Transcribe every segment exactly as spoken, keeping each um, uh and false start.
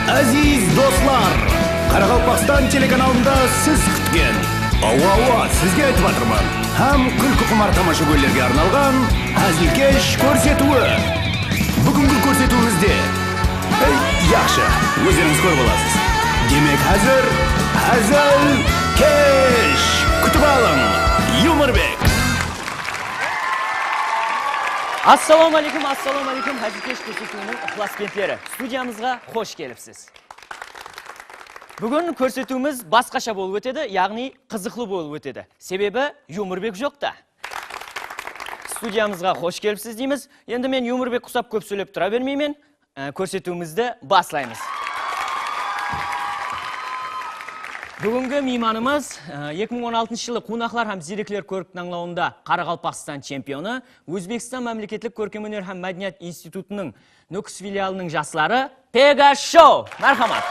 Áziz doslar! Qaraqalpaqstan telekanalında siz kútken, awa, awa, sizge aytıp atırman, hám kúlkiqumar tamashagóylerge arnalǵan házilkesh kórsetiwi. Búgingi kórsetiwimizde, ey, yaqshı, ózlerińiz kórip alasız. Demek, házir házilkesh! Kútip alıń, Yumorbek! Assalawma áleykum, assalawma áleykum, házilkesh kórsetiwiniń ıqlasbentleri. Studiyamızǵa xosh kelipsiz. Búgin kórsetiwimiz basqasha bolıp ótedi, yaǵnıy qızıqlı bolıp ótedi. Sebebi Yumorbek joq ta. Studiyamızǵa xosh kelipsiz deymiz. Endi men Yumorbek qusap kóp sóylep tura bermeymen. Á, kórsetiwimizdi baslaymız. Búgingi miymanımız, á, eki mıń on altınshı jılı Quwnaqlar hám ziyrekler kórik tańlawında Qaraqalpaqstan chempionı, Ózbekstan mámleketlik kórkem óner hám mádeniyat institutınıń Nókis filialınıń jasları Pega Show! Márhamat!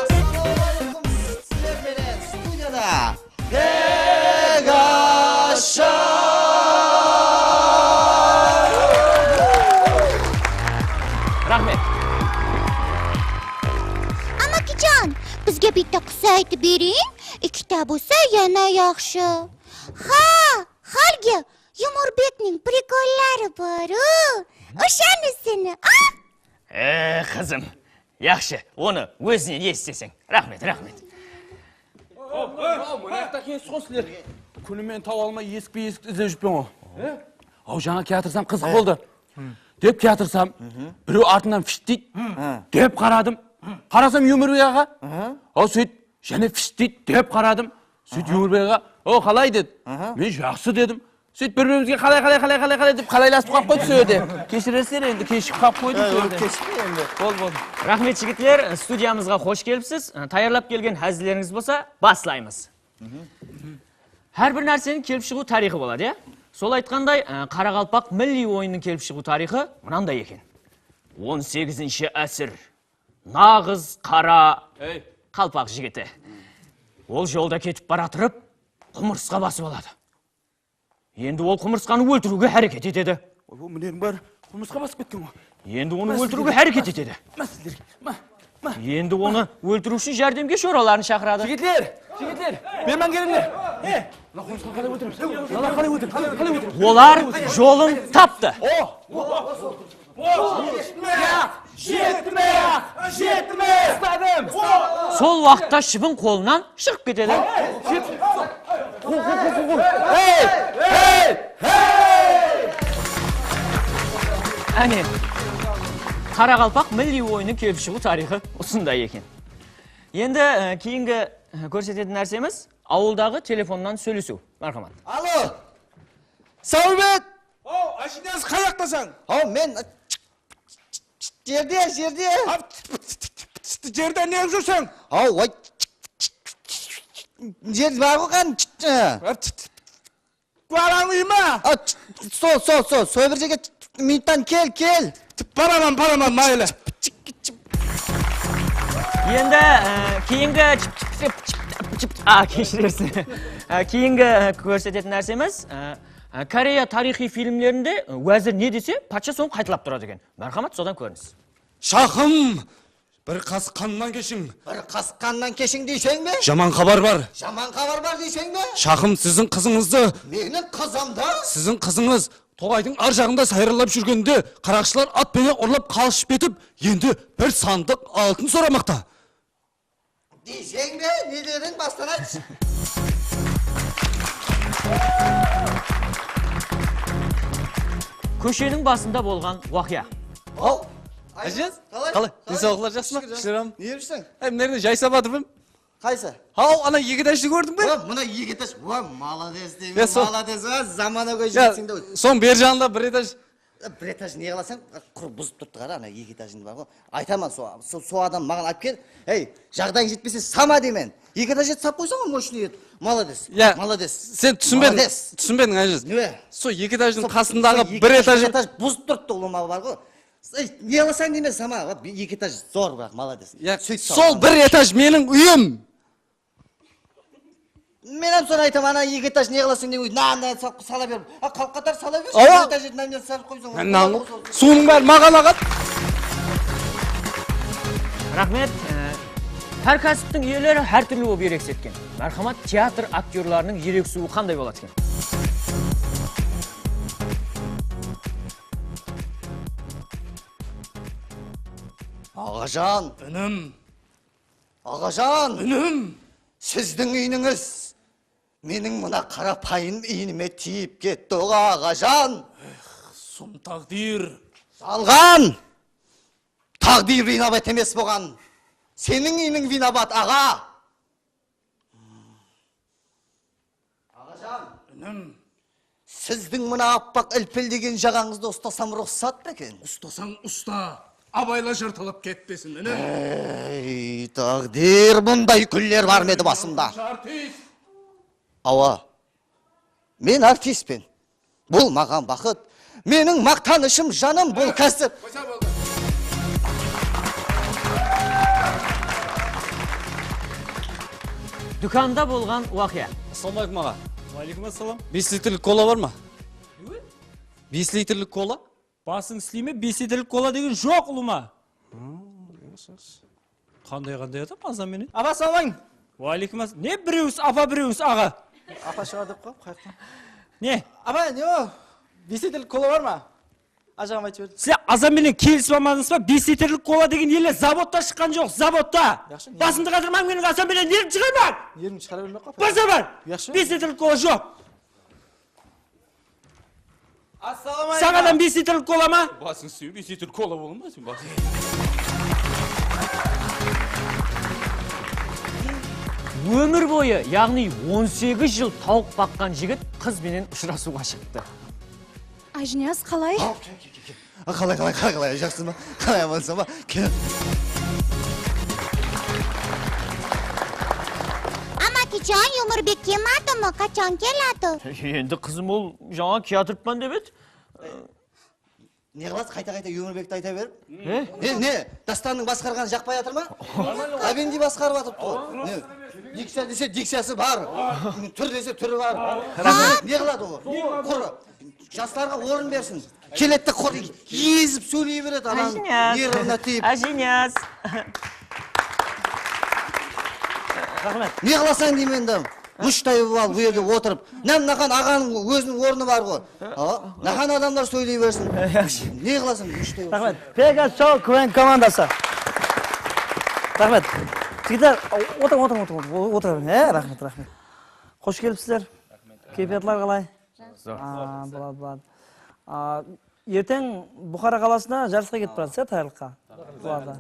Assalawma áleykum, sizler menen studiyada Pega Show! Raxmet. Amakijan, bizge bitta qıssa aytıp beriń. Ikkita bolsa yana yaqshı. Ha, háligi Yumorbekniń prikolları bar-ı. Oshanı seni, a? E, qızım, yaqshı, onı ózinen esitseń. Raxmet, raxmet. Mına jaqta kelsiz ǵoy sizler. Kúni men taba almay esik pe esik izlep júrpen ǵoy. Aw, jańa kiyatırsań qızıq boldı. Dep kiyatırsań, birew artımnan fisht deydi. Dep qaradım. Qarasam, Yumorbek aǵa. Aw, sóyt, jáne fisht deydi, dep qaradım. Sóyt, Yumorbek aǵa, o, qalay, dedi. Men jaqsı, dedim. Sóyt bir-birimizge qalay, qalay, qalay, qalay, qalay dep qalaylasıp qalıp qoydı sol jerde. Keshirersiz endi, keshigip qalıp qoydım sol jerde. Keshirme endi. Bol, bol. Raxmet, jigitler, studiyamızǵa xosh kelipsiz. Tayarlap kelgen házillerińiz bolsa, baslaymız. Hár bir nárseniń kelip shıǵıw tariyxı boladı, ya? Sol aytqanday, qaraqalpaq milliy oyınınıń kelip shıǵıw tariyxı mınanday eken. On segizinshi ásir. Naǵız qara qalpaq jigiti. Ol jolda ketip baratırıp, qumırısqa basıp aladı. Endi ol qumırısqanı óltiriwge háreket etedi. Oy, bul mineriń bári qumırısqa basıp ketken ǵoy. Endi onı óltiriwge háreket etedi. Má sizlerge, má, má. Endi onı óltiriw ushın járdemge shoraların shaqıradı. Jigitler, jigitler, berman kelińler. Mına qumırısqanı qalay óltiremiz? Mına qalay óltiremiz? Qalay óltiremiz? Olar jolın taptı. O! Jetmey-aq! Jetmey-aq! Jetmey! Usladım! Sol waqıtta shıbın qolınan shıǵıp ketedi. Hey! Hey! Hey! Áne, qaraqalpaq milliy oyınınıń kelip shıǵıw tariyxı usınday eken. Endi, e, keyingi, e, kórsetetin nársemiz awıldaǵı telefonnan sóylesiw. Márhamat. Alo! Sáwbet! Haw, Ashinaz, qayaqtasań? Haw, men jerde, jerde. Haw, jerde ne qılıp júrseń? Haw, oy, jer bar ǵoy, qan. Balań úyi ma? A, sol, sol, sol, sol bir jerge minuttan kel, kel. Baraman, baraman, maylı. Endi, e, keyingi, a, keshirersiz. E, keyingi, e, kórsetetin nársemiz, e, e, Koreya tariyxıy filmlerinde, e, wázir ne dese, patsha sonı qaytalap turadı eken. Márhamat, sodan kórinis. Shaxım, bir qasıq qannan keshiń. Bir qasıq qannan keshiń deyseń be? Jaman xabar bar. Jaman xabar bar deyseń be? Shaxım, siziń qızıńızdı. Meniń qızımdı? Siziń qızıńız toǵaydıń ar jaǵında sayralap júrgeninde qaraqshılar at penen urlap qalshıp ketip, endi bir sandıq altın soramaqta. Deyseń be? Ne dediń? Bastan aytshı. Kósheniń basında bolǵan waqıya. Haw. Ájaz, qalay? Qalay? Densawlıqlar jaqsı ma? Shúkir, jaqsı. Kúshler aman. Ne qılıp júrseń? Ey, mına jerde jay sap atırman. Qaysı? Haw, ana eki etajdı kórdiń be? Wa, mına eki etaj. Wa, malades deymen, malades. Wa, zamanagóy jigitseń de. Soń beri janında bir etaj. Bir etaj ne qılasań? Qurı buzıp turıptı, qara, ana eki etajıńdı bar ǵoy. Aytaman, so, so, so adam maǵan alıp kel. Ey, jaǵdayıń jetpese, sama deymen. Eki etaj edi sap qoysań ǵoy, moshniy edi. Malades. Ya, malades. Sen túsinbediń, túsinbediń, Ájaz. Ne? Sol eki etajdıń qasındaǵı bir etaj buzıp turıptı, ulıwma bar ǵoy. Ey, ne qılasań deymen, sama, eki etaj zor, biraq, malades. Ya, sol bir etaj meniń úyim. Men hám sonı aytaman, ana eki etaj ne qılasıń demey, nan, nan sal-, sala berip. A, qalqatar sala bershi, awa, eki etaj nan salıp qoysań. Nan, nan, suwınıń bári maǵan aǵadı. Raxmet. E, hár kásiptiń iyeleri hár túrli bolıp erek setken. Márhamat, teatr aktyorlarınıń erek suwı qanday boladı eken? Aǵajan! Inim! Aǵajan! Inim! Sizdiń iynińiz meniń mına qarapayım iynime tiyip ketti ǵo, aǵajan! Sum táǵdir! Jalǵan! Táǵdir vinabat emes buǵan. Seniń iyniń vinabat, aǵa! Aǵajan! Inim! Sizdiń mına appaq ilpildegen jaǵańızdı ustasam ruxsat pa eken? Ustasań usta, abayla jırtılıp ketpesin, inim. Ey, táǵdir, bunday kúnler bar ma edi basımda? Artist! Awa, men artistpen. Bul maǵan baxıt. Meniń maqtanıshım, janım, bul kásip. Qoysa boldı. Dúkanda bolǵan waqıya. Assalawma aleykum, aǵa. Wa aleykum assalam. Bes litrlik kola bar ma? Ne? Bes litrlik kola? Basıń isley me? Bes litrlik kola degen joq, ulıwma. Qanday, qanday adam aza menen? Apa, assalawma aleykum. Wa aleykum assalam. Ne birewsiz apa, birewsiz aǵa? Apa shıǵar dep qoyıp, qayaqtan. Ne? Apa, ne o? Bes litrlik kola bar ma? Ajaǵam aytıp berdi. Sizler aza menen kelisip almadıńız ba? Bes litrlik kola degen ele zavodta shıqqan joq, zavodta. Yaqshı, ne? Basımdı qatırmań meniń, aza menen nervim shıǵarmań. Nervińdi shıǵara berme, apa. Barsa bar. Yaqshı. Bes litrlik kola joq. Assalawma aleykum. Saǵan bes litrlik kola ma? Basıń isley, bes litrlik kola bola ma sen basıń? Ómir boyı, yaǵnıy on segiz jıl tawıq baqqan jigit qız benen ushırasıwǵa shıqtı. Ájiniyaz, qalay? Aw, kel, kel, kel, kel. A, qalay, qalay, qalay, qalay, jaqsı ma? Qalay, amansań ba? Kel. Amakijan, Yúmirbek kelmadimi? Qashan keladi? Endi, qızım, ol jańa kiyatırıppan dep edi. Ne qılasız, qayta-qayta Yúmirbekti ayta berip? Ne? Ne, ne? Dástannıń basqarǵanı jaqpay atır ma? Abendi basqarıp atırıptı ǵoy. Ne? Dikciya dese, dikciyası bar. Túr dese, túri bar. Ne qıladı ol? Qur, jaslarǵa orın bersin. Keledi de, qur, ezip sóyley beredi, anań nervına tiyip. Ájiniyaz. Raxmet. Ne qılasań deymen endi? Múshtay bolıp al, bul jerde otırıp. Mına, mınaǵan aǵanıń óziniń ornı bar ǵoy. Awa, mınaǵan adamlar sóyley bersin. Yaqshı. Ne qılasań, múshtay bolıp? Raxmet. Pegas Show KVN komandası. Raxmet. Jigitler, otırıń, otırıń, otırıń, otırıń. E, raxmet, raxmet. Xosh kelipsizler. Keypiyatlar qalay? Jaqsı. A, boladı, boladı. A, erteń Buxara qalasına jarısqa ketip baratırız, ya, tayarlıqqa? Boladı.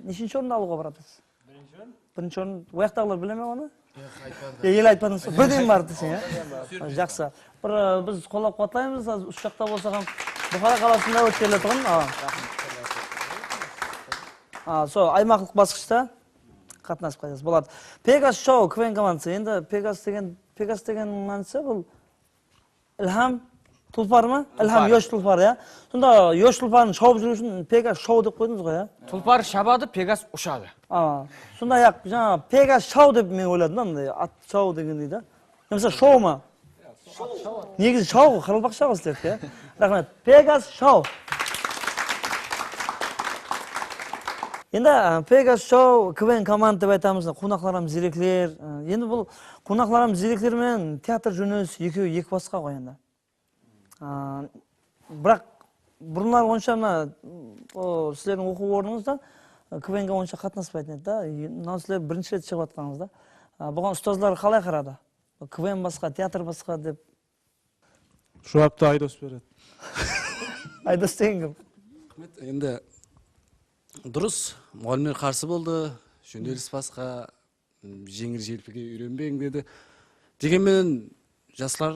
Neshinshi orındı alıwǵa baratırsız? Birinshi orın. Birinshi orın, oyaqtaǵılar bile me onı? Yoq, aytpadım. Ya, ele aytpadıńız ba? Birden bardı deseń, ya? Jaqsı. Bir, e, biz qollap-quwatlaymız, házir usı jaqta bolsa ham Buxara qalasında ótkeriletuǵın. A. A, sol aymaqlıq basqıshta qatnasıp qaytasız. Boladı. Pegas Show KVN komandası. Endi Pegas degen, Pegas degen mánisi bul Ilham Tulpar ma? Ilham Yosh Tulpar, ya. Sonda Yosh Tulpardı shawıp júriw ushın Pegas Show dep qoydıńız ǵoy, ya? Tulpar shabadı, Pegas ushadı. A, sonday-aq, jańa Pegas Show dep men oyladım da, mınday at Show degendey da. Ya, mısal, show ma? Negizi show ǵoy, qaraqalpaqsha ǵoy sizlerdiki, ya. Raxmet. Pegas Show. Endi, a, Pegas Show KVN komanda dep aytamız, qonaqlar hám ziyrekler. A, endi bul qonaqlar hám ziyrekler menen teatr jónelisi ekewi eki basqa ǵoy endi. A, biraq burınları onsha mına, o, sizlerdiń oqıw ornıńızda, a, KVNge onsha qatnaspaytın edi da. E, mınaw sizler birinshi ret shıǵıp atqanıńız da. A, buǵan ustazlar qalay qaradı? KVN basqa, teatr basqa dep. Juwaptı Aydos beredi. Aydos degen kim? Raxmet, endi durıs, muǵallimler qarsı boldı, jónelis basqa, jeńil-jelpige úyrenbeń dedi. Degen menen jaslar,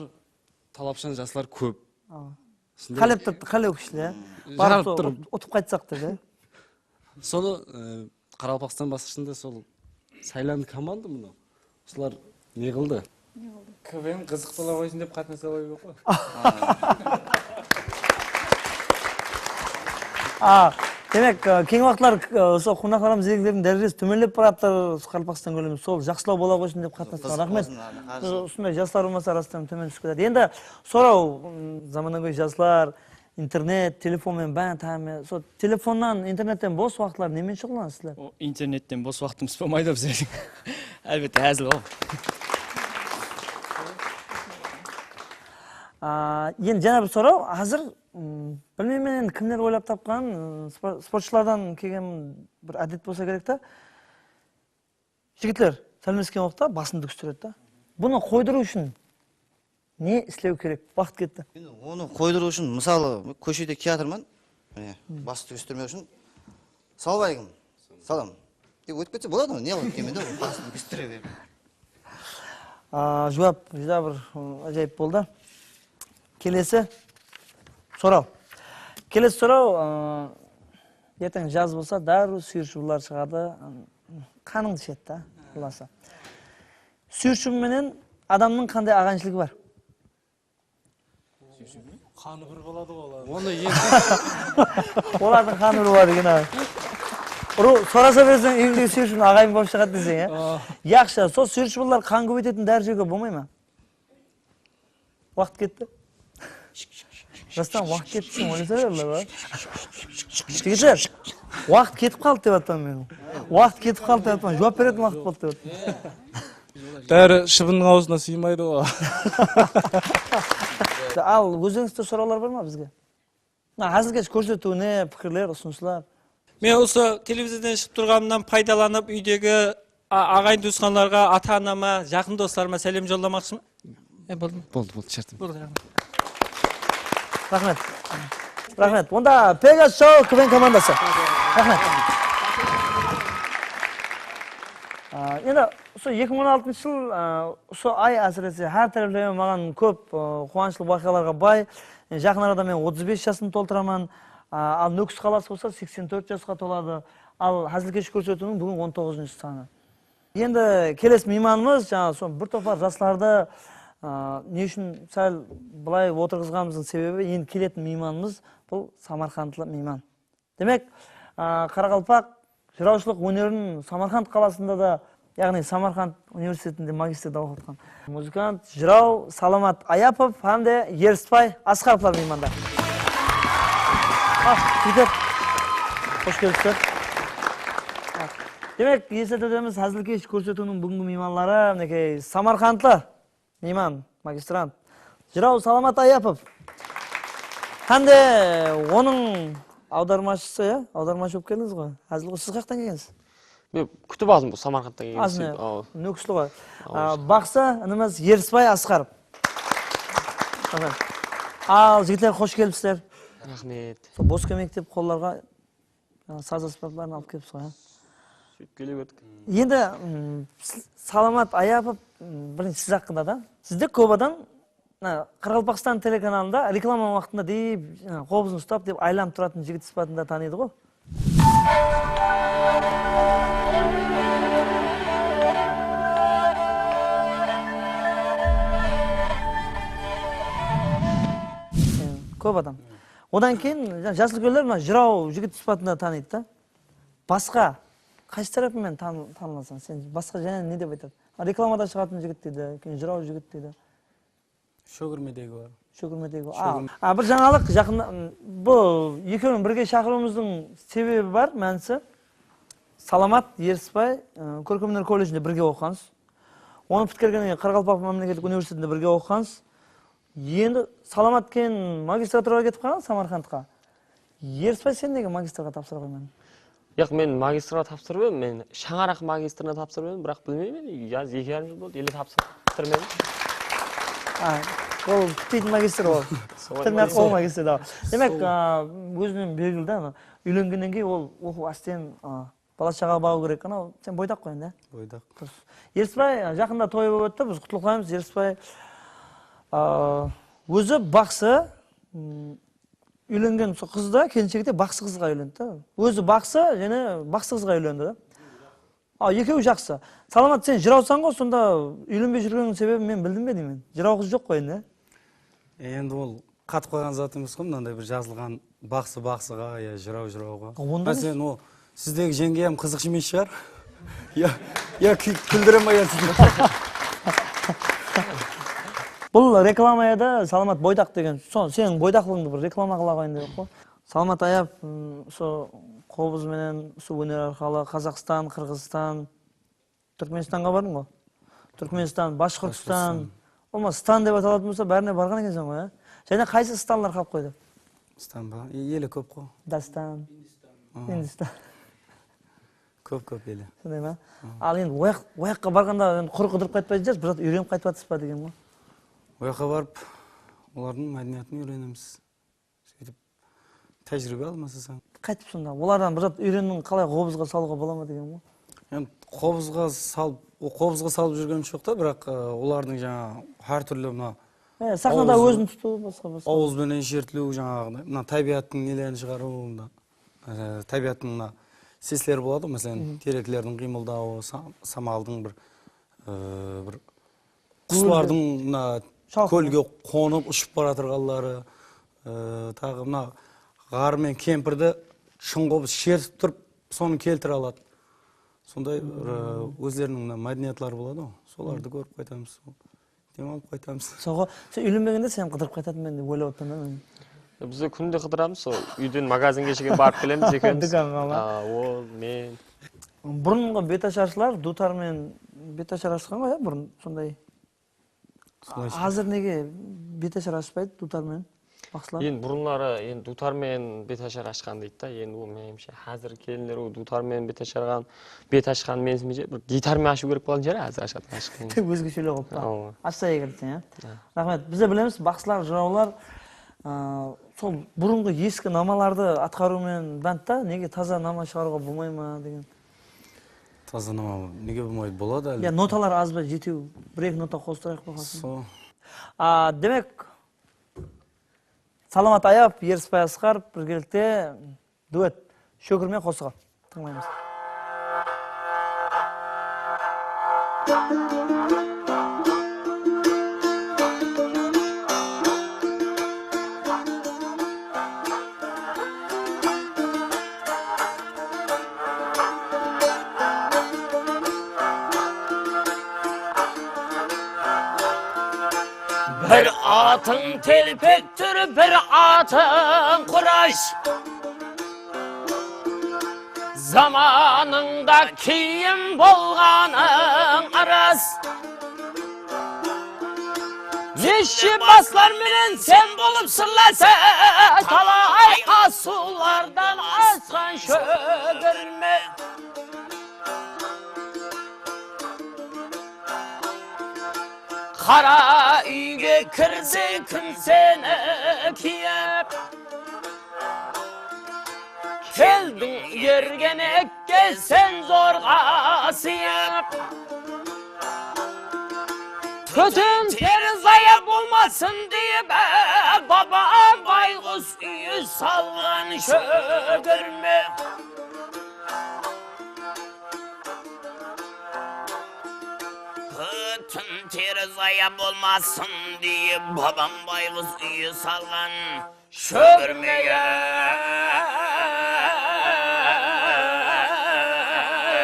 talapshań jaslar kóp. Awa. Qalep turıptı, qálew kúshli, ya? Barıp utıp qaytsaq dedi. Sonı, e, Qaraqalpaqstan basqıshında sol saylandı komanda mınaw. Usılar ne qıldı? KVN qızıqtıla qoysın dep qatnasa qoyıp ǵoy. A, Demek, e, keyingi waqıtlar, e, usı quwnaqlarımız, izergilerdiń dárejesi tómenlep baratır, usı Qaraqalpaqstan kóleminde sol jaqsılaw bola qoysın dep qatnasqan. Raxmet. Usınday jaslar bolmasa, rastan tómen túsip ketedi. Endi soraw, m, zamanagóy jaslar, internet, telefon menen bárin támin. Sol telefonnan, internetten bos waqıtları nemen shuǵıllanasızlar? O, internetten bos waqtımız bolmaydı bizlerdiń. Álbette, házil ǵoy. A, endi jana bir soraw, házir, m, bilmeymen endi kimler oylap tapqan, m, spor-, sportshılardan kelgen bir ádet bolsa kerek ta. Jigitler, sálemlesken waqıtta basın dúgistiredi da. Bunı qoydırıw ushın ne islew kerek? Waqıt ketti. Endi onı qoydırıw ushın, mısalı, kóshede kiyatırman. Mine, bas dúgistirmew ushın. Salawma aleykum. Salam. Dep ótip ketse boladı ǵoy, ne qılıp kelmen de, bas dúgistire berip. A, juwap júdá bir, ı, ájayıp boldı. Kelesi soraw. Kelesi soraw, ı, erteń jaz bolsa, dárriw súyir shıbınlar shıǵadı. Qanıńdı ishedi da, qullası. Súyir shıbın menen adamnıń qanday aǵayinshiligi bar? Qanı bir boladı ǵoy olar. Onı endi Olardıń qanı bir boladı eken, a. Urıw, sorasa berseń, úyińdegi súyir shıbın aǵayin bolıp shıǵadı deseń, ya. A. Yaqshı, sol súyir shıbınlar qan kóbeytetin dári jewge bolmay ma? Waqıt ketti. Rastan, waqıt ketti deseń, oylasa berler, a. Jigitler, waqıt ketip qaldı dep atırman men. Waqıt ketip qaldı dep atırman, juwap beretin waqıt boldı dep atırman. Dári shıbınnıń awzına sıymaydı ǵoy. Al, ózlerińizde sorawlar bar ma bizge? Mına házilkesh kórsetiwine pikirler, usınıslar. Men usı televizordan shıǵıp turǵanımnan paydalanıp, úydegi a-, aǵayin-tuwısqanlarǵa, ata-anama, jaqın doslarıma sálem jollamaqshıman. E, boldı ma? Boldı, boldı, shártim. Boldı, raxmet. Raxmet. Raxmet. Onda Pegas Show K V N komandası. Raxmet. A, endi usı eki mıń on altınshı jıl, a, usı ay, ásirese, hár táreplemen maǵan kóp, a, quwanıshlı waqıyalarǵa bay. E, jaqın arada men otız bes jasımdı toltıraman. A, al Nókis qalası bolsa seksen tórt jasqa toladı. Al házilkesh kórsetiwiniń búgin on toǵızınshı sanı. Endi kelesi miymanımız, jańa sol bir topar jaslardı, a, ne ushın sál bılay otırǵızǵanımızdıń sebebi, endi keletin miymanımız bul samarqandlı miyman. Demek, a, qaraqalpaq jırawshılıq ónerin Samarqand qalasında da, yaǵnıy Samarqand universitetinde magistrde oqıp atqan muzıkant, jıraw Salamat Ayapov hám de Erisbay Asqarovlar miymanda. Ah, jigitler. Xosh kelipsizler. Demek, esletip ótemiz, házilkesh kórsetiwiniń búgingi miymanları, minekey, samarqandlı miyman, magistrant, jıraw Salamat Ayapov hám de onıń awdarmashısı, ya, awdarmashı bolıp keldińiz ǵoy. Házil ǵoy, siz qayaqtan kelgensiz? Men kútip aldım, bul Samarqandtan kelgen. Nókisli ǵoy. Baqsı, inimiz Erisbay Asqarov. Al, jigitler, xosh kelipsizler. Raxmet. Sol bos kelmeyik dep qollarǵa, jańa, saz ásbapların alıp kelipsiz ǵoy, a? Sóytip kele berdik. Endi, mm, S-, Salamat Ayapov, mm, birinshi siz haqqında da. Sizdi kóp adam, mına, Qaraqalpaqstan telekanalında reklama waqtında deyip, jańa, qobızın ustap deyip aylanıp turatın jigit sıpatında tanıydı ǵoy. Kóp adam. Odan keyin, ja-, jas úlkenler mına jıraw jigit sıpatında tanıydı da. Basqa qaysı tárepinen tan-, tanılasań? Sen basqa jáne ne dep aytadı? A, reklamada shıǵatın jigit deydi, keyin jıraw jigit deydi. Shógirmedegi bar. Shógirmedegi bar. A, a, bir jańalıq jaqında, m, bul ekewin birge shaqırıwımızdıń sebebi bar, mánisi. Salamat Erisbay, ı, kórkem óner kolledjinde birge oqıǵansız. Onı pitkergennen keyin Qaraqalpaq mámleketlik universitetinde birge oqıǵansız. Endi Salamat keyin magistraturaǵa ketip qalǵan, Samarqandqa. Erisbay, sen nege magistrǵa tapsıra qoymadıń? Yoq, men magistrǵa tapsırıp edim, men shańaraq magistrine tapsırıp edim, biraq bilmeymen, jaz eki jarım jıl boldı, ele tapsırıp bitirmedim. A, ol pitpeytin magistr ol. Pitirmey-aq ol magistr da. Demek, a, ózinen belgili da, ana, úylengennen keyin ol oqıw ásten, a, bala-shaǵa baǵıw kerek. Anaw, sen boydaq ǵoy endi, á? Boydaq. Durıs. Erisbay, a, jaqında toyı bolıp ótti, biz qutlıqlaymız, Erisbay. A, ózi baqsı, m, úylengen sol qız da, kelinshegi de baqsı qızǵa úylendi da. Ózi baqsı, jáne baqsı qızǵa úylendi da. A, ekewi jaqsı. Salamat, sen jırawsań ǵoy, sonda úylenbey júrgeniń sebebin men bildim be deymen. Jıraw qız joq ǵoy endi, á? Endi ol qatıp qalǵan zat emes ǵoy, mınanday bir jazılǵan Baqsı baqsıǵa, ya jıraw jırawǵa. Onda Máselen, o sizdegi jeńgey hám qızıqshı emes shıǵar. Ya, ya kí- kúldire ma ya sizni? Bul reklama edi, Salamat boydaq degen. Son, seniń boydaqlıǵıńdı bir reklama qıla qoyayın dep edi ǵoy. Salamat Ayaev, mm, usı qobız menen, usı óner arqalı Qazaqstan, Qırǵızstan, Túrkmenstanǵa bardıń ǵoy. Túrkmenstan, Bashqurtstan. Bashqurtstan. Olmasa stan dep atalatuǵın bolsa, bárine barǵan ekenseń ǵoy, á? Jáne qaysı stanlar qalıp qoydı? Stan ba? E, ele kóp ǵoy. Dastan. Hindistan. Kóp, kóp ele. Sonday ma? Al endi oyaq, oyaqqa barǵanda endi qurı qıdırıp qaytpaydı shıǵarsız, bir zat úyrenip qaytıp atırsız ba degen ǵoy. Oyaqqa barıp, olardıń mádeniyatın úyrenemiz. Sóytip, tájiriybe almasasań. Qaytıp sonda, olardan bir zat úyrendiń, qalay qobızǵa salıwǵa bola ma degen ǵoy. Endi qobızǵa salıp, o qobızǵa salıp júrgen joq ta, biraq, e, olardıń jańa hár túrli mına E, saxnada awız- ózin tutıw, basqa, basqa. Awız benen shertiliw, jańaǵıday. Mına tábiyattıń nelerin shıǵarıw, mına, e, tábiyattıń mına sesleri boladı, máselen, tereklerdiń qıymıldawı, sa- samaldıń bir, e, bir quslardıń mına kólge qonıp ushıp baratırǵanları, e, taǵı mına ǵarrı men kempirdi shıńqobız shertip turıp, sonı keltire aladı. Sonday bir, e, ózleriniń mına mádeniyatları boladı ǵoy, solardı kórip qaytamız. Dem alıp qaytamız. Soǵo, sen úylenbegende sen qıdırıp qaytatınmen dep oylap atırman da men. Biz de kúnde qıdıramız, sol úyden magazinge shekem barıp kelemiz ekewimiz. Dúkanǵa ma? A, ol, men. Burınǵı betashar duwtar menen betashar ashqan ǵoy, ya, burın sonday. Házir nege betashar ashpaydı duwtar menen? Baqsılar. Endi burınları, endi duwtar menen betashar ashqan deydi da. Endi ol, menimshe, házir kelinler ol duwtar menen betashar, bet ashqan menisimshe, bir gitar menen ashıw kerek bolǵan shıǵar, házir ashatuǵın ashıp. Tek ózgeshelep qoyıptı. Awa. Ashsa eger deseń, ya. Ya. Raxmet. Biz de bilemiz, baqsılar, jırawlar, aa, sol burınǵı eski namalardı atqarıw menen bánt ta, nege taza nama shıǵarıwǵa bolmay ma degen. Taza nama nege bolmaydı? Boladı, álbette. Ya, notalar az ba, jetew, bir-eki nota qostırayıq pa qasına? Sol. A, demek, Salamat Ayaev, Erisbay Asqarov birgelikte duet, Shókirme qosıǵı. Tıńlaymız. Bir atıń telpek túr, bir atıń qurash. Zamanıńda keyin bolǵanıń ras. Neshe baslar menen sen bolıp sırlasa, talay asıwlardan asqan shógirme. Qara úyge kirse, kim seni kiyep? Keldiń ergenekke sen zorǵa sıyıp. Pútin teri zaya bolmasın deyip, baba bayǵus úy salǵan shógirme. Pútin teri zaya bolmasın deyip, babam bayǵus úy salǵan. Shógirme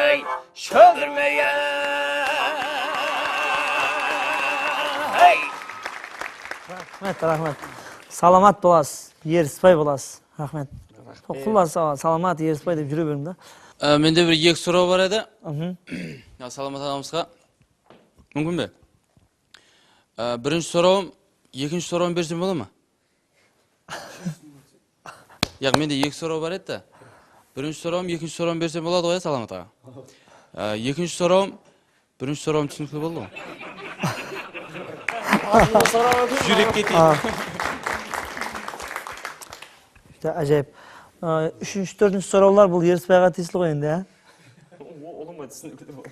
ey, shógirme ey. Raxmet, raxmet. Salamat bolasız, erispay bolasız. Raxmet. Raxmet. Qullası, salamat, erispay dep júre beriń da. Á, mende bir eki soraw bar edi. Mhm. Ya, Salamat aǵamızǵa. Múmkin be? Á, birinshi sorawım, ekinshi sorawın bersem bola ma? Yaq, mende eki soraw bar edi da. Birinshi sorawım, ekinshi sorawın bersem boladı ǵoy, ya, Salamat aǵa? Á, ekinshi sorawım, birinshi sorawım túsinikli boldı ǵoy. Júrek ketedi. Júdá ájayıp. Á, úshinshi, tórtinshi sorawlar bul Erisbayǵa tiyisli ǵoy endi, ya? Olıńa túsinikli boldı.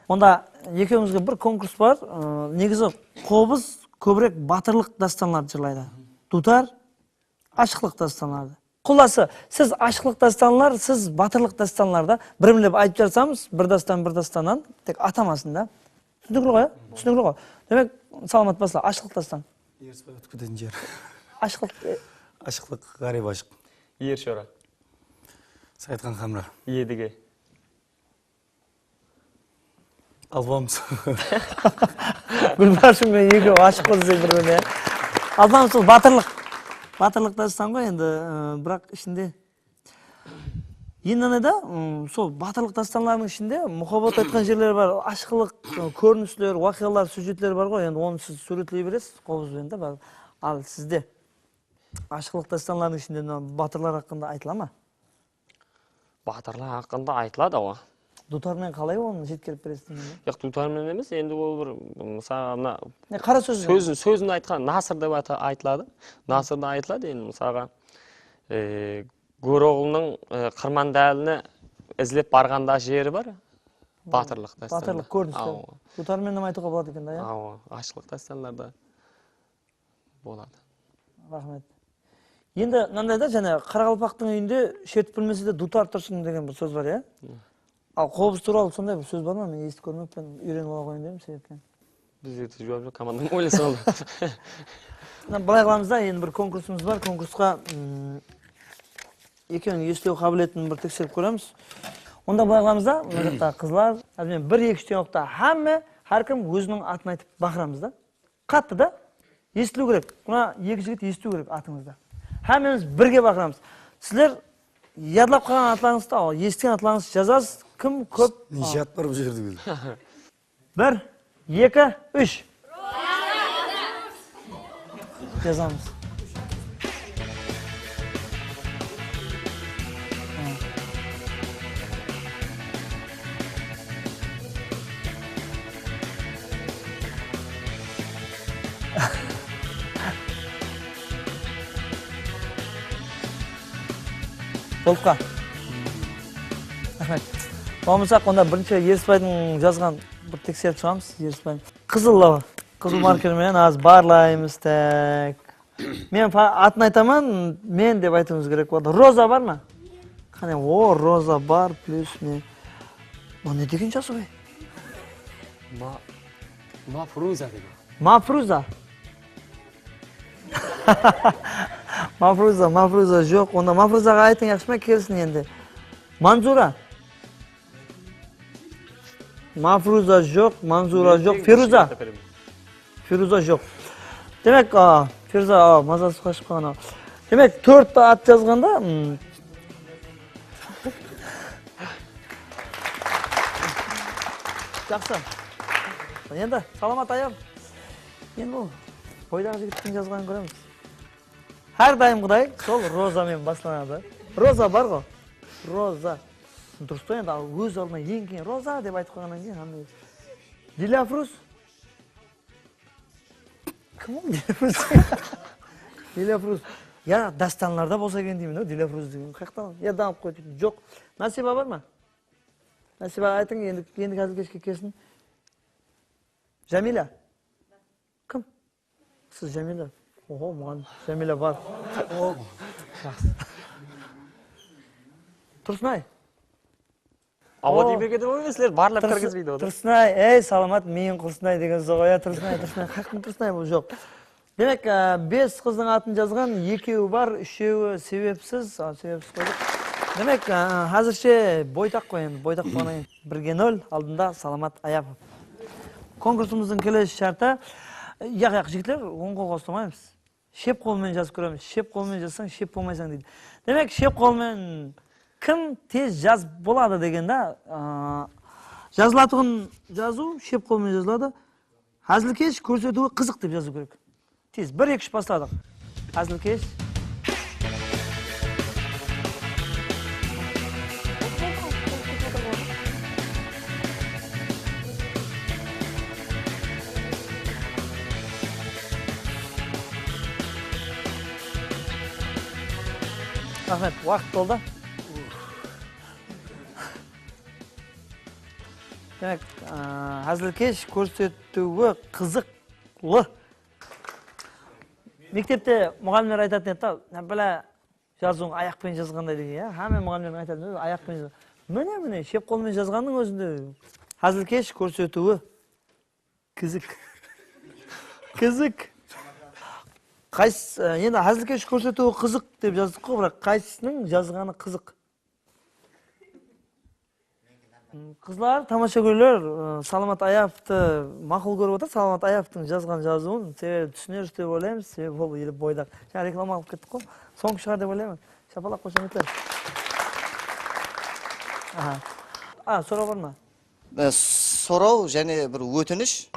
Onda ekewińizge bir konkurs bar. Aa, negizi qobız kóbirek batırlıq dástanlardı jırlaydı. Duwtar ashıqlıq dástanlardı. Qullası, siz ashıqlıq dástanlar, siz batırlıq dástanlardı bir-birlep aytıp jarsańız, bir dástan, bir dástannan, tek atamasın da. Túsinikli ǵoy, ya? Túsinikli ǵoy. Demek, Salamat basla, ashıqlıq dástan. Erisbay ótip ketetin jer. Ashıqlıq, e, Ashıqlıq, ǵárip ashıq. Iyershora. Saytxan Hamra. Edige. Alpamıs. Gúlbarshın menen ekewi ashıq qız desek bir-birine. Alpamıs, bul batırlıq. Batırlıq dástan ǵoy endi, ı, biraq ishinde. Endi anada, ım, sol batırlıq dástanlarınıń ishinde muhabbat aytqan jerler bar, ashıqlıq, ı, kórinisler, waqıyalar, syujetler bar ǵoy. Endi onı siz súwretley beresiz, qobız benen de bar. Al sizde ashıqlıq dástanlarınıń ishinde mına batırlar haqqında aytıla ma? Batırlar haqqında aytıladı awa. Duwtar menen qalay onı jetkerip beresiz degende? Yaq, duwtar menen emes, endi ol bir, mısalı, mına Ne, qara sóz. Sózin, sózin aytqan, nasır dep ata-, aytıladı. Nasırda aytıladı endi, mısalǵa, e, Góroǵuldıń, e, Qırman dálini izlep barǵanda jeri bar. Batırlıq dástanı. Batırlıq kórinisi. Awa. Duwtar menen aytıwǵa boladı eken da, ya? Awa, ashıqlıq dástanlarda. Boladı. Raxmet. Endi mınanday da, jáne qaraqalpaqtıń úyinde shertip bilmese de duwtar tursın degen bir sóz bar, ya? Al, qobız tuwralı sonday bir sóz bar ma? Men esitip kórmeppen, úyrenip ala qoyayın dedim, sebepten. Bizler de juwap joq, komandam oylasın aldı. Mına, bılay qılamız da, endi bir konkursımız bar. Konkursqa, mm, ekewiniń eslew qábiletin bir tekserip kóremiz. Onda bılay qılamız da, mına jaqta qızlar, házir men bir, eki, úsh degen waqıtta hámme, hár kim óziniń atın aytıp baqıramız da. Qattı da, esitiliw kerek. Mına eki jigit esitiw kerek atıńızdı. Hámmemiz birge baqıramız. Sizler yadlap qalǵan atlarıńızdı, al, esitken atlarıńızdı jazasız. Kim kóp? Neshe at bar bul jerde ózi? Bir, eki, úsh. Jazamız. Bolqa. Raxmet. Bolmasaq, onda birinshi Erisbaydıń jazǵan bir tekserip shıǵamız, Erisbay. Qızıl lawa. Qızıl marker menen házir barlaymız, tak. Men fa-, atın aytaman, men dep aytıwıńız kerek boladı. Roza bar ma? Qáne, o, Roza bar, plyus men. Mına ne degen jazıw, ey? Ma-, Mafruza degen. Mafruza. Mafruza, Mafruza joq. Onda Mafruzaǵa aytıń, yaqshı ma, kelsin endi. Manzura. Mafruza joq, Manzura joq, Feruza. Feruza joq. Demek, a, Feruza, a, mazası qashıp qalǵan, a. Demek, tórtti at jazǵanda, mm. Jaqsı. Endi, Salamat ayap. Endi bul boydaǵı jigittiń jazǵanın kóremiz. Hár dayımǵıday, sol Roza menen baslanadı. Roza bar ǵo. Roza. Durıs ta endi, al, óz aldına eń keyin Roza dep aytıp qoyǵannan keyin, qanday. Dilafruz. Kim ol Dilafruz? Dilafruz. Ya, dástanlarda bolsa eken deymen, o, Dilafruz degen. Qayaqtan? Ya, damıp qoydı. Joq. Nasiba bar ma? Nasiba, aytıń, endi, endi házir keshke kelsin. Jamila. Kim? Siz Jamila. Oho, muǵallim. Jamila bar. O, jaqsı. Tursınay. Awa, o, dey bergen ol, sizler barlap kirgizbeydi ol. Tursınay, ey, Salamat, miyiń qursınay degen soǵa, ya, Tursınay, Tursınay, qayaqtıń Tursınay, bul joq. Demek, e, bes qızdıń atın jazǵan, ekewi bar, úshewi sebepsiz, a, sebepsiz qoydıq. Demek, e, házirshe boytaq ǵoy endi, boytaq bolǵannan keyin birge nol, aldında Salamat Ayapov. Konkursımızdıń kelesi shárti, e, yaq, yaq, jigitler, oń qolǵa uslamaymız. Shep qol menen jazıp kóremiz. Shep qol menen jazsań, shep bolmaysań deydi. Demek, shep qol menen kim tez jazıp boladı degende, a, jazılatuǵın jazıw shep qol menen jazıladı. Házilkesh, kórsetiwi qızıq dep jazıw kerek. Tez, bir, eki, úsh, basladıq. Házilkesh. Raxmet, waqıt toldı. Demek, a, házilkesh, kórsetiwi qızıqlı. Mektepte muǵallimler aytatın edi da, bále, jazıwıń ayaq penen jazǵanday degen, ya. Hámme muǵallimlerdiń aytatın edi, ayaq penen jaz-, mine, mine, shep qol menen jazǵannıń ózinde házilkesh, kórsetiwi kizik. Kizik. Qays-, e, endi házilkesh kórsetiwi qızıq dep jazdıq ǵoy, biraq qaysısınıń jazǵanı qızıq? M, qızlar, tamashagóyler, e, Salamat Ayapovtı maqul kórip atır, Salamat Ayapovtıń jazǵan jazıwın, sebebi túsineriz dep oylaymız, sebebi ol ele boydaq. Jańa reklama alıp kettik ǵoy, soń shıǵar dep oylayman. Shapalaq, xoshametler. Aha. A, soraw bar ma? E, soraw jáne bir ótinish.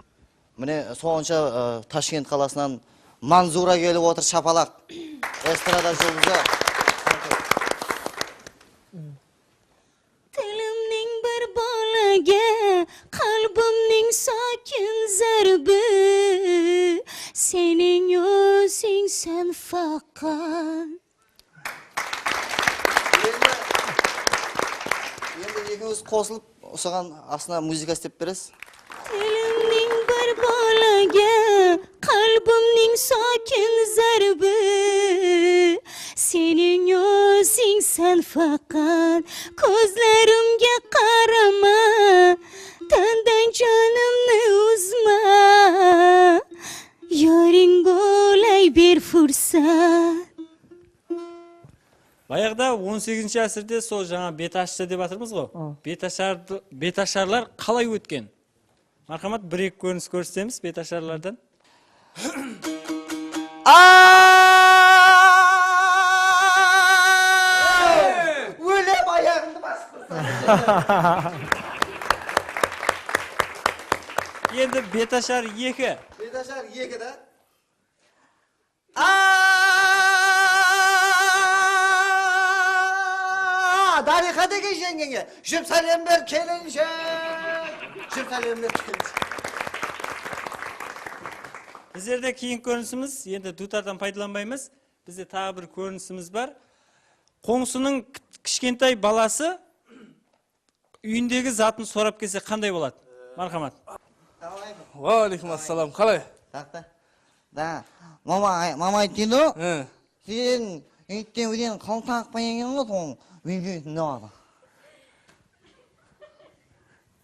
Mine, sonsha, e, Tashkent qalasınan Manzura kelip otır, shapalaq. Estrada juldızı. Tilimniń bir bólegi, qálbimniń sákin zárbi, seniń ózińsen faqat. Endi, endi ekewińiz qosılıp, usaǵan astına muzıka islep beresiz. Tilimniń bir bólegi, qálbimniń sákin zárbi, seniń ózińsen faqat. Kózlerimge qarama, tanday janımnı uzma, yúriń bólay ber fursat. Bayaǵıda on segizinshi ásirde sol jańa bet ashtı dep atırmız ǵo. Hı. Bet ashardı, bet asharlar qalay ótken? Marhamat, bir-eki kórinis kórsetemiz bet asharlardan. Ólem ayaǵımdı basıp. Endi bet ashar eki. Bet ashar eki da. A, Dariyxa degen jeńgeńe júr sálem ber, kelinshek. Júr sálem ber, kelinshek. Bizlerde keyingi kórinisimiz, endi dutardan paydalanbaymız. Bizde taǵı bir kórinisimiz bar. Qońsınıń ki-, kishkentay balası úyindegi zatın sorap kelse qanday boladı? Marhamat. Wa aleykum assalam. Qalay? Taqta. Da, mama, mama ayttı, Hı. Sen úytken bilen qıltaq payıngın ǵo, soń videosın dep atır.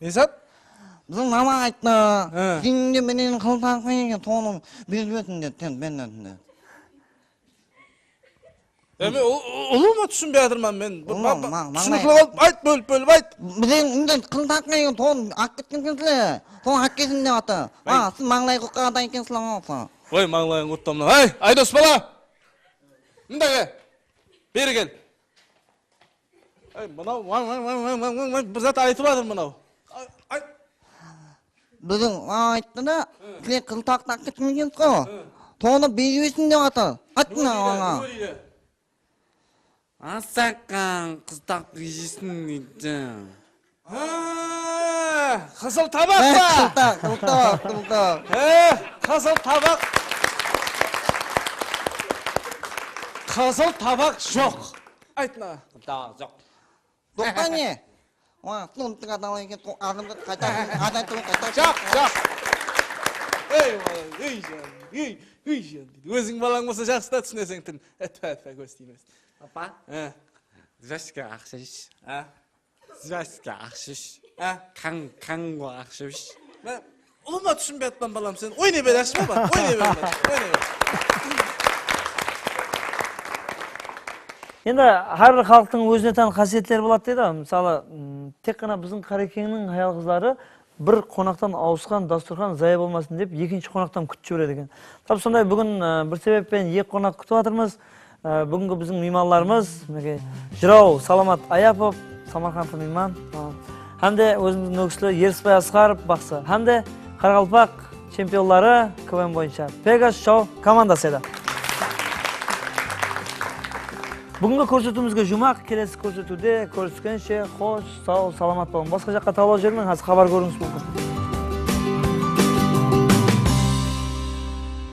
Ne zat? Biziń mama ayttı. Hı. Sen de menen qıltaq payıngın, sońın videosın dep, sen menden de. Endi ul-, ul-, ulıwma túsinbey atırman men. Bir Ulıwma, ma-, ma-, mańlay- túsinikli qılıp ayt, bólip-bólip ayt. Biziń indi qıltaq payıngın soń alıp ketken ekensizler. Soń ákkesin dep atır. Ay. A, siz mańlay qurtqan adam ekensizler ǵo. Oy, mańlayın qurttı mınaw. Hey, Aydos bala! Mında kel. Beri kel. Ey, mınaw, vań, vań, bir zat aytıp atır mınaw. Ay, ay. Biziń ayttı da, sizler qıltaqtı alıp ketken ekensiz ǵo. Sonı videosın dep atır. Ayt mına mańa. Asaqan qıltaq videosın deydi. Ha, qızıl tabaq pa? Qıltaq, qıltaq, qıltaq. He, qızıl tabaq. Qızıl tabaq joq. Ayt mına. Qıltaq joq. Toqta ne? Oy, tonıp turǵan adam eken, to-, adam qayta, adam turıp qayta. Joq, joq. Ey, bala, ey, jan, ey, ey, jan deydi. Óziń balań bolsa jaqsı da, túsineseń tilin. Etpe, etpe, kóz tiymesin. Apa? He. Zvachka aqsha ish. He? Zvachka aqsha ish. He? Kań, kańǵo aqsha ish. Men Ulıwma túsinbey atpan, balam, sen oynay ber, yaqshı ma? Oynay ber, balam, oynay ber. Endi hár bir xalıqtıń ózine tán qásiyetleri boladı deydi. Mısalı, m, tek ǵana biziń Qarekeńniń hayal-qızları bir qonaqtan awısqan dasturxan zaya bolmasın dep, ekinshi qonaqtan kútip jiberedi eken. Tap sonday búgin, e, bir sebep penen eki qonaq kútip atırmız. Á, búgingi biziń miymanlarımız, minekey, jıraw Salamat Ayapov, Samarqandlı miyman, á, hám de ózimizdiń nókisli Erisbay Asqarov, baqsı, hám de qaraqalpaq chempionları K V M boyınsha Pegas Show komandası edi. Búgingi kórsetiwimizge juwmaq, kelesi kórsetiwde kóriskenshe, xosh, saw, salamat bolıń. Basqa jaqqa talawlap jibermeń, házir xabar kóriwińiz múmkin.